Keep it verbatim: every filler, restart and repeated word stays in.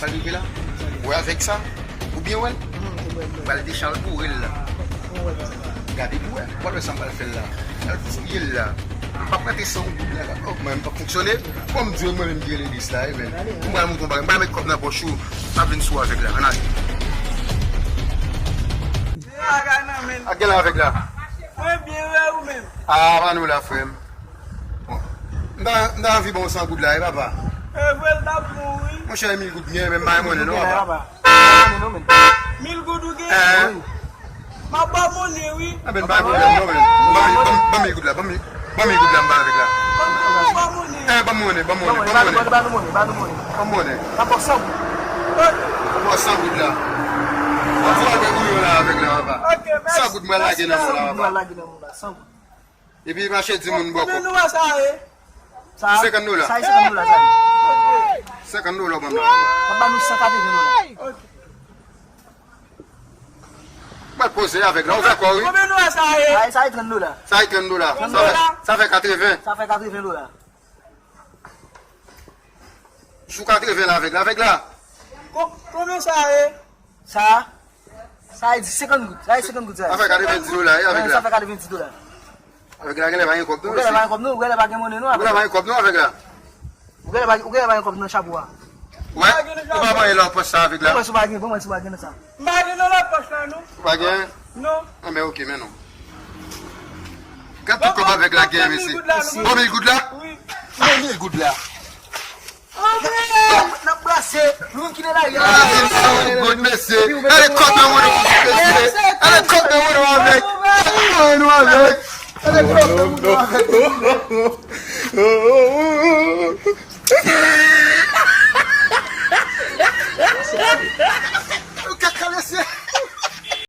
Sa rive la? Ou wè avèk sa? Ou byen wè l? Ou pral dechalbore l la. Gade pou wè. Ou pral wè sa m pral fè l la. Al fouye l la. M p ap rete san goud la. Oh, mwen, m p ap fonksyone. Kòm Dye, mwen menm ki rele lis la, e men. M pral montre w bagay. M pral met kòb nan pòch ou. M ap vin sou avèk la. Ann ale. Ak gen la avèk la. Mwen byen wè ou menm. Ah, pa nou la, frè m. Bon. M ta, m ta anvi ba w san goud la, wi, papa. E vre, l t ap bon, wi. Monchè, mil goud m gen, men m pa gen monnen non, papa. Mil goud ou gen? Eh. M ap ba w monnen, wi. Anben, m pa gen pwoblèm non, men. Ban m, ban m, ban m mil goud la, ban m, ban m mil goud la, m ba avèk la. Ban m, ban m monnen. Eh, ban m monnen, ban m monnen, ban m monnen. Ban nou monnen, ban nou monnen, ban nou monnen. Ban m monnen. N ap ba w san goud. Ban m san goud la. Ban m san goud la avèk la, papa. Ok, mèsi. San goud mwen lage nan men w la, papa. San goud mwen lage nan men w la, san goud. Epi mache di moun bò kòb. Konbyen nou wè sa ye? Sa? Senkant dola. Sa ye senkant dola, sa ye. Senkant dola w ban m la. W ap ban nou san katreven dola. Ok. Mwen poze avèk la, ou dakò, wi? Konbyen nou wè sa ye? Sa ye, sa ye trant dola. Sa ye trant dola. Trant dola. Sa fè, sa fè katreven. Sa fè katreven dola. Sou katreven la avèk la, avèk la. Ko-, konbyen sa ye? Sa, sa e di senkant goud. Sa e senkant goud sa. Sa fè katrevenndis dola, e, avèk la. Sa fè katrevenndis dola. Avèk la, genlè pa gen kòb non, mesye. Ou genlè pa gen kòb non, ou genlè pa gen monnen non, avèk la. Ou genlè pa, ou genlè pa gen kòb nan chapo a. Wè, ou pa mwen lòt pòch sa avèk la. Bon, mwen si w pa gen, bon, mwen si w pa gen nan sa. M pa gen nan lòt pòch la, non. Ou pa gen? Non. Anben, ok, men non. Gad tout kòb avèg la gen, mesye. Bon, mil goud la? Wi. Bon, mil goud la? N ap brase, nou menm ki nan lari a. Gad mesye. Gade kòb nan mwen, mesye. Gade kòb nan mwen avèg. Gade kòb nan mwen avèg. Gade kòb nan mwen avèg.